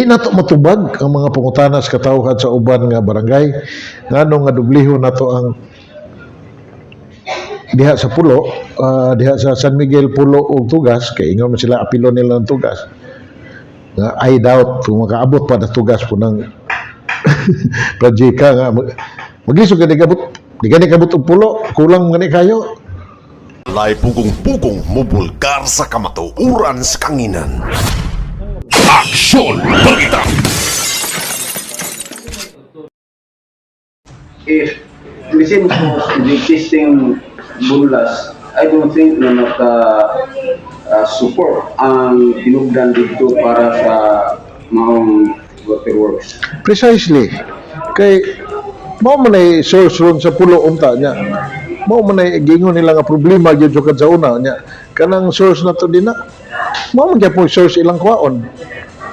Di nato matubag ang mga pangutana sa katawhan sa uban nga barangay, ngano nga dublihon nato ang diha sa Pulo, diha sa San Miguel, Pulo ug Tugas, kay ingon man sila apilon nila ng Tugas. Nga I doubt kung makaabot pa na Tugas po ng project nga maglisod gani kabot, di gani kabot og Pulo, kulang gani kayo. Walay pugong-pugong mubulgar sa kamatuoran sa kanginan. Aksyon Balita! If listen to the existing Bulas, I don't think na naka support ang hinugdan dito para sa maong waterworks. Precisely. Kay mao man ay source ron sa Pulo unta niya. Mao man ay giingon nila nga problema gyud sukad sa una niya. Kanang source na to din na. Mao man gyapon source ilang kuhaon.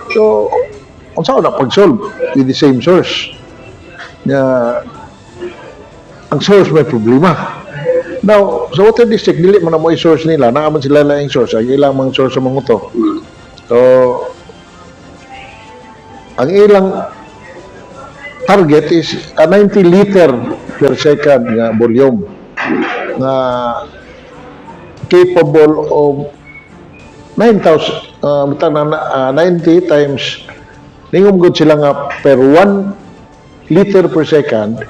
So unsa na pag-solve with the same source? Nya ang source may problema. Now, sa water district, dili man na mo source nila, naa man sila laing source, ang ilang mga source sa mga to. So, ang ilang target is a 90 liter per second nga volume nga capable of 9,000, butang na, 90 times, ningom gud sila nga per 1 liter per second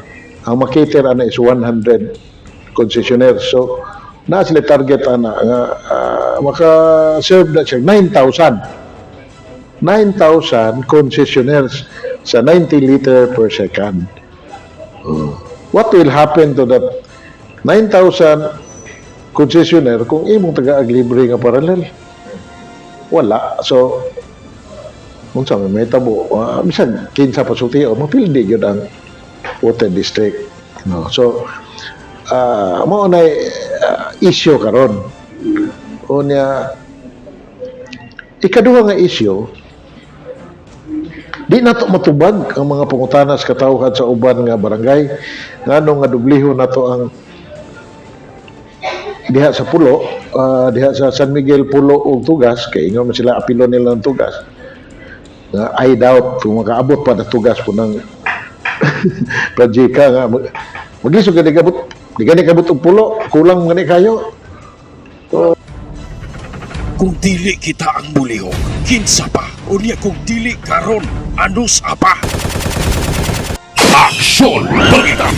ang makater ana is 100 concessionaires. So naa sila target ana nga maka-serve na siya 9,000 9,000 concessionaires sa 90 liter per second. Oh. What will happen to that 9,000 concessionaire kung imong taga libre nga parallel? Wala. So, unsa may mahitabo, bisan kinsa pa sulti o mapildi gyud ang water district. No? So, mao na issue karon. Unya, ikaduha nga issue, di nato matubag ang mga pangutana sa katawhan sa uban nga barangay, ngano nga dublihon nato ang diha sa Pulo, diha sa San Miguel, Pulo ug Tugas, kay ingon man sila apilon nila ng Tugas. Nga I doubt kung makaabot pa na Tugas po ng project nga maglisod gani kabot, di gani kabot og Pulo, kulang gani kayo. Kung dili kita ang mulihok, kinsa pa? Unya kung dili karon, anus apa? Aksyon Balita!